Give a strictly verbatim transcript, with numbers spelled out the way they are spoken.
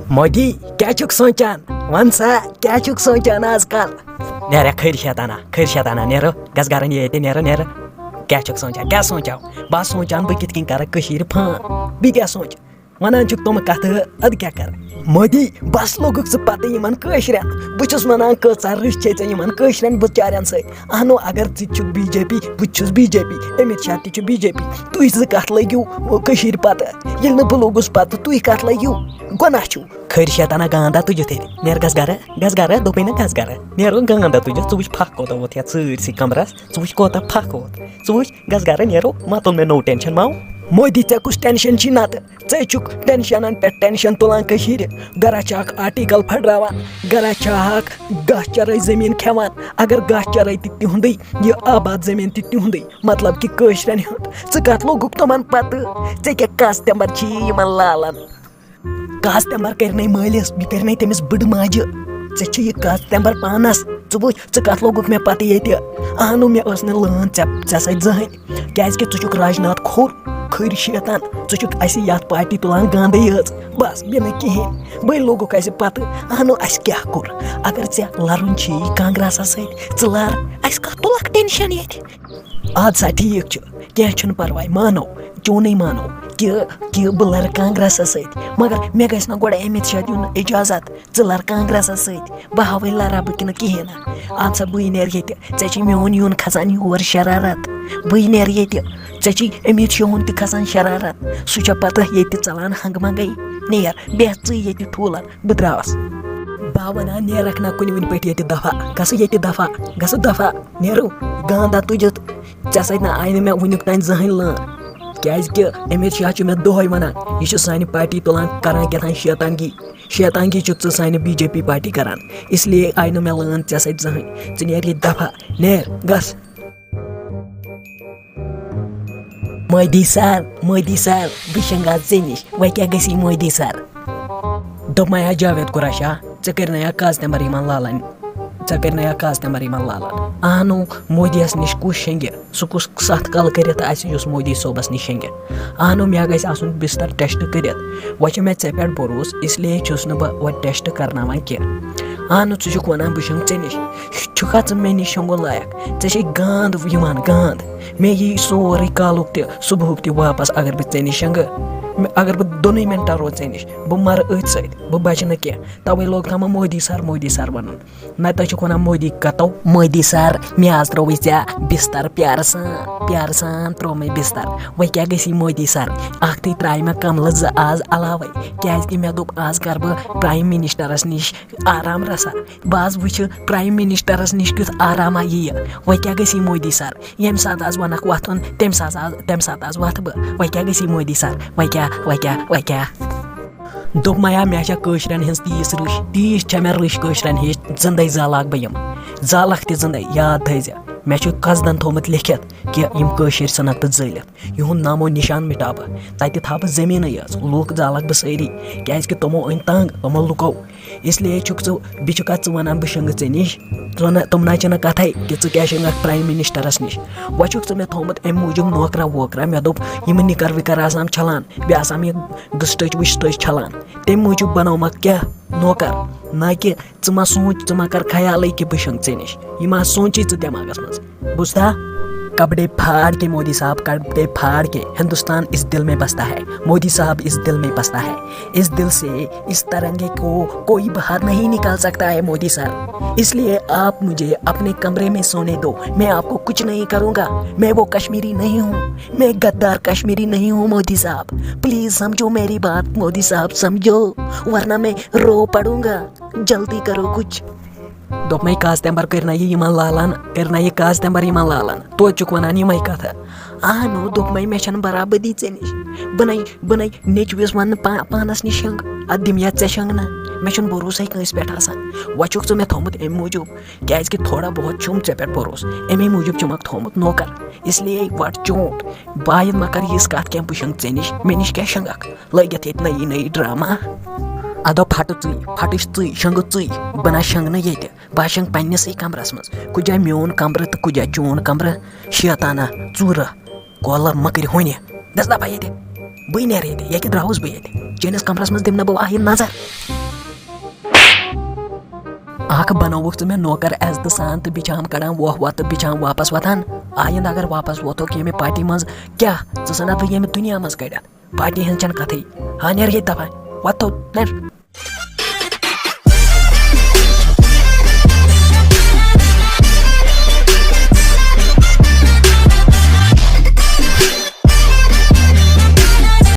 مودی، کیٛاہ چھُکھ سونٛچان؟ وَن سا، کیٛاہ چھُکھ سونٛچان آز کل؟ نیرا کھٔرۍ شیطانہ، کھٔرۍ شیطانہ، نیرو، گژھ گرن ییٚتہِ، نیرو، نیرو۔ کیٛاہ چھُکھ سونٛچان؟ کیٛاہ سونٛچاو؟ بہٕ ہا سونٛچان، بہٕ کِتھ کٔنۍ کرٕ کٔشیٖرِ فان۔ بیٚیہِ کیٛاہ سونٛچ؟ وَنان چھُکھ تِم کَتھٕ، اَدٕ کیٛاہ کَرٕ؟ مودی، بَس لوٚگُکھ ژٕ پَتہٕ یِمَن کٲشرٮ۪ن۔ بہٕ چھُس وَنان، کۭژاہ رٕژ چھے ژےٚ یِمَن کٲشرٮ۪ن بِچارٮ۪ن سۭتۍ۔ اہنو، اگر ژٕ تہِ چھُکھ بی جے پی، بہٕ تہِ چھُس B J P, Amit Shah تہِ چھُ بی جے پی۔ تُہۍ زٕ کَتھ لٔگِو کٔشیٖرِ پَتہٕ؟ ییٚلہِ نہٕ بہٕ لوٚگُس پَتہٕ، تُہۍ کَتھ لٔگِو؟ گۄناہ چھُو۔ کھٔرۍ شیطانہ گاندا تُجِتھ ییٚتہِ۔ نیر گژھ گرٕ، گژھ گرٕ، دوٚپمَے نہ گژھ گرٕ۔ نیرو گاندا تُجِتھ، ژٕ وٕچھ پھکھ کوتاہ ووت یَتھ سٲرسٕے کمرَس، ژٕ وٕچھ کوتاہ پھکھ ووت۔ ژٕ وٕچھ، گژھ گرٕ، نیرو، مہ تُل مےٚ نوٚو ٹینشن، ماو۔ مودی، ژےٚ کُس ٹینشن چھی نتہٕ؟ ژے چھُکھ ٹینشنن پٮ۪ٹھ ٹینشن تُلان کٔشیٖرِ۔ گرا چھِ اکھ آرٹیکل پھٔٹراوان، گرا چھِ اکھ گاسہٕ چرٲے زٔمیٖن کھٮ۪وان۔ اگر گاسہٕ چرٲے تہِ تِہُنٛدٕے، یہِ آباد زٔمیٖن تہِ تِہُنٛدٕے، مطلب کہِ کٲشرٮ۪ن ہُنٛد۔ ژٕ کتھ لوٚگُکھ تِمن پتہٕ؟ ژےٚ کیٛاہ کس تمبر چھی یِمن لالن؟ کس تمبر کرنَے مٲلِس، یہِ کرنَے تٔمِس بٕڈٕ ماجہِ۔ ژےٚ چھُ یہِ کس تمبر پانس۔ ژٕ وٕچھ، ژٕ کتھ لوٚگُکھ مےٚ پتہٕ ییٚتہِ؟ اہنو، مےٚ ٲس نہٕ لٲن ژےٚ، ژےٚ سۭتۍ زٕہٕنۍ۔ کیازِ کہِ ژٕ چھُکھ راجناتھ کھوٚر، کھٔرۍ شیطان۔ ژٕ چھُکھ اسہِ یتھ پارٹی تُلان گاندے یٲژ، بس، بیٚیہِ نہٕ کِہیٖنۍ۔ بیٚیہِ لوٚگُکھ اسہِ پتہٕ، اہنو، اسہِ کیٛاہ کوٚر؟ اگر ژےٚ لرُن چھی کانگریسس سۭتۍ، ژٕ لر، اسہِ کتھ تُلکھ ٹینشن ییٚتہِ؟ اد سا، ٹھیٖک چھُ، کینٛہہ چھُنہٕ پرواے، مانو، چونٕے مانو کہِ، کہِ بہٕ لرٕ کانگریسس سۭتۍ، مگر مےٚ گژھِ نہ گۄڈٕ امیت شاہ دیُن اجازت۔ ژٕ لر کانگریسس سۭتۍ، بہٕ ہاوے لرا بہٕ کِنہٕ کِہیٖنۍ نہٕ۔ اد سا، بٕے نیرٕ ییٚتہِ، ژےٚ چھے میون یُن کھسان یور شرارت۔ بٕے نیرٕ ییٚتہِ، ژےٚ چھے امیت شاہُن تہِ کھسان شرارت۔ سُہ چھا پتہ ییٚتہِ ژلان ہنگہٕ منگے؟ نیر، بیٚہہ ژٕے ییٚتہِ ٹھوٗلن، بہٕ درٛاس۔ بہٕ ہا ونہٕ ہا، نیرکھ نا کُنہِ وُنہِ پٮ۪ٹھ ییٚتہِ دفعہ، گژھٕ ییٚتہِ دفعہ، گژھٕ دفعہ، نیرو۔ گاندا تُجِتھ، ژےٚ سۭتۍ نہ آیہِ نہٕ مےٚ وُنیُک تام زٕہٕنۍ لٲن۔ کیازِ کہِ امیت شاہ چھُ مےٚ دۄہے ونان، یہِ چھُ سانہِ پارٹی تُلان، کران کیٛاہ تام شیطانگی۔ شیطانگی چھُکھ ژٕ سانہِ بی جے پی پارٹی کران، اس لیے آیہِ نہٕ مےٚ لٲن ژےٚ سۭتۍ زٕہٕنۍ۔ ژٕ نیر ییٚتہِ دفعہ، نیر، گژھ۔ مودی سر، مودی سر، بہٕ شنگہٕ آز ژےٚ نِش۔ وۄنۍ کیٛاہ گژھی مودی سر؟ دوٚپمَے ہا جاوید قریشا، ژےٚ کٔرۍ نَے ہا کاز تمبر یِمن لالن، ژےٚ کٔرۍ نَے ہا کاز تمبر یِمن لالن۔ اہنو، مودیَس نِش کُس شنگہِ؟ سُہ کُس ستھ کلہٕ کٔرِتھ آسہِ یُس مودی صٲبس نِش شنگہِ؟ اہنو، مےٚ گژھِ آسُن بستر ٹیسٹ کٔرِتھ۔ وۄنۍ چھُ مےٚ ژےٚ پٮ۪ٹھ بھروسہٕ، اس لیے چھُس نہٕ بہٕ وۄنۍ ٹیسٹ کرناوان کینٛہہ۔ اہنو، ژٕ چھُکھ ونان بہٕ شنگہٕ ژےٚ نِش؟ چھُکھا ژٕ مےٚ نِش شۄنٛگُن لایق؟ ژےٚ چھے گانٛد یِوان، گانٛد۔ مےٚ یی سورُے کالُک تہِ، صُبحُک تہِ واپس، اگر بہٕ ژےٚ نِش شۄنٛگہٕ۔ مےٚ، اگر بہٕ دۄنٕے مِنٹن روزٕ ژےٚ نِش، بہٕ مرٕ أتھۍ سۭتۍ، بہٕ بچہٕ نہٕ کینٛہہ۔ توے لوگ تھاو مےٚ مودی سر، مودی سر ونُن۔ نتہٕ چھُکھ ونان مودی کتو، مودی سر، مےٚ آز ترٛووُے ژےٚ بستر پیارٕ سان، پیارٕ سان ترٛوو مےٚ بستر۔ وۄنۍ کیٛاہ گژھی مودی سر؟ اکھتُے ترٛایہِ مےٚ کملہٕ زٕ آز علاوے، کیازِ کہِ مےٚ دوٚپ آز کرٕ بہٕ پرایم منسٹرس نِش آرام رسا۔ بہٕ حظ وٕچھٕ پرایم منسٹرس نِش کیُتھ آراما یِیہِ۔ وۄنۍ کیٛاہ گژھی مودی سر؟ ییٚمہِ ساتہٕ حظ ونکھ وۄتھُن، تمہِ ساتہٕ حظ، تمہِ ساتہٕ حظ وۄتھٕ بہٕ۔ وۄنۍ کیٛاہ گژھی مودی سر؟ وۄنۍ کیٛاہ، وۄنۍ کیٛاہ، وۄنۍ کیٛاہ؟ دوٚپمَے ہا، مےٚ چھےٚ کٲشرٮ۪ن ہٕنٛز تیٖژ رٕش، تیٖژ چھےٚ مےٚ رٕش کٲشرٮ۪ن ہِش، زِندَے زالہٕ ہاکھ بہٕ یِم۔ زالَکھ تہِ زِندَے، یاد تھٲیزِ۔ مےٚ چھُ قصدن تھوٚومُت لیکھِتھ کہِ یِم کٲشِرۍ ژھٕنَکھ بہٕ زٲلِتھ۔ یِہُنٛد نامو نِشان مِٹاو بہٕ۔ تَتہِ تھاو بہٕ زٔمیٖنٕے یٲژ، لوٗکھ زالَکھ بہٕ سٲری، کیٛازِکہِ تِمو أنۍ تنٛگ، یِمو لُکو۔ اس لیے چھُکھ ژٕ، بیٚیہِ چھُکھ ژٕ وَنان بہٕ شۄنٛگہٕ ژےٚ نِش؟ ژٕ وَنان، تِم نہ چھِنہٕ کَتھَے کہِ ژٕ کیٛاہ شۄنٛگَکھ پرایم منسٹرَس نِش۔ وۄنۍ چھُکھ ژٕ مےٚ تھوٚومُت اَمہِ موٗجوٗب نوکرا ووکرا، مےٚ دوٚپ یِم نِکَر وِکَر آسان چھَلان، بیٚیہِ آسان یہِ گٕسٹٔچ وٕسٹٔچ چھَلان، تَمہِ موٗجوٗب بَنومَکھ کیٛاہ نوکر؟ نہ کہِ ژٕ مہ سونٛچ، ژٕ مہ کَر خیالٕے کہِ بہٕ شۄنٛگہٕ ژےٚ نِش، یہِ مہ سونٛچی ژٕ دٮ۪ماغَس منٛز۔ بوٗزتھا؟ کپڑے پھاڑ کے مودی صاحب، کپڑے پھاڑ کے، ہندوستان اس دل میں بستا ہے، مودی صاحب اس دل میں بستا ہے، اس دل سے اس ترنگے کو کوئی باہر نہیں نکال سکتا ہے مودی صاحب۔ اس لیے آپ مجھے اپنے کمرے میں سونے دو، میں آپ کو کچھ نہیں کروں گا، میں وہ کشمیری نہیں ہوں، میں غدار کشمیری نہیں ہوں مودی صاحب، پلیز سمجھو میری بات مودی صاحب، سمجھو، ورنہ میں رو پڑوں گا، جلدی کرو کچھ۔ دوٚپمَے کاز تمبر کٔرۍ نہ یہِ یِمن لالن، کٔرۍ نہ یہِ کاز تمبر یِمن لالن، توتہِ چھُکھ وَنان یِمَے کَتھٕ۔ اہنو، دوٚپمَے مےٚ چھَنہٕ برابٔدی ژےٚ نِش۔ بہٕ نَے، بہٕ نَے نیٚچوِس وَنہٕ پا-، پانَس نِش شۄنٛگ، اَتھ دِمہٕ یا ژےٚ شۄنٛگنہٕ۔ مےٚ چھُنہٕ بروسَے کٲنٛسہِ پٮ۪ٹھ آسان۔ وۄنۍ چھُکھ ژٕ مےٚ تھوٚومُت اَمہِ موٗجوٗب، کیٛازِکہِ تھوڑا بہت چھُم ژےٚ پٮ۪ٹھ بروسہٕ، اَمے موٗجوٗب چھُمَکھ تھوٚومُت نوکر۔ اس لیے وٹ چونٛٹ، بہٕ آیَتھ مہ کَر یِژھ کَتھ کینٛہہ، بہٕ شۄنٛگہٕ ژےٚ نِش، مےٚ نِش کیٛاہ شۄنٛگَکھ؟ لٲگِتھ ییٚتہِ نٔیی نٔیی ڈرامہ۔ اَدٕ پھَٹہٕ ژٕے، پھَٹٕچ ژٕے، شۄنٛگہٕ ژٕے، بہٕ نہ شۄنٛگہٕ نہٕ ییٚتہِ۔ بہٕ ہا شۄنٛگہٕ پننِسٕے کمرس منٛز۔ کُجا میون کمرٕ تہٕ کُجا چون کمرٕ؟ شیطانہ، ژوٗرٕ، کۄلہٕ مٔکرِ ہونہِ۔ گژھ دپا ییٚتہِ۔ بٕے نیرٕ ییٚتہِ، ییٚتہِ درٛاوُس بہٕ ییٚتہِ۔ چٲنِس کمرس منٛز دِمہٕ نہٕ بہٕ آیہِ نظر۔ اکھ بنووُکھ ژٕ مےٚ نوکر عزتہٕ سان تہٕ بِچام کڑان وۄہ وۄہ تہٕ بِچام واپس وۄتھان۔ آیندٕ اگر واپس ووتھو ییٚمہِ پارٹی منٛز، کیٛاہ ژٕ ژھٕنکھ بہٕ ییٚمہِ دُنیا منٛز کٔڑِتھ؟ پارٹی ہٕنٛز چھنہٕ کتھٕے۔ ہا نیر ییٚتہِ دفعہ، وۄتھ تھوٚد، نیر۔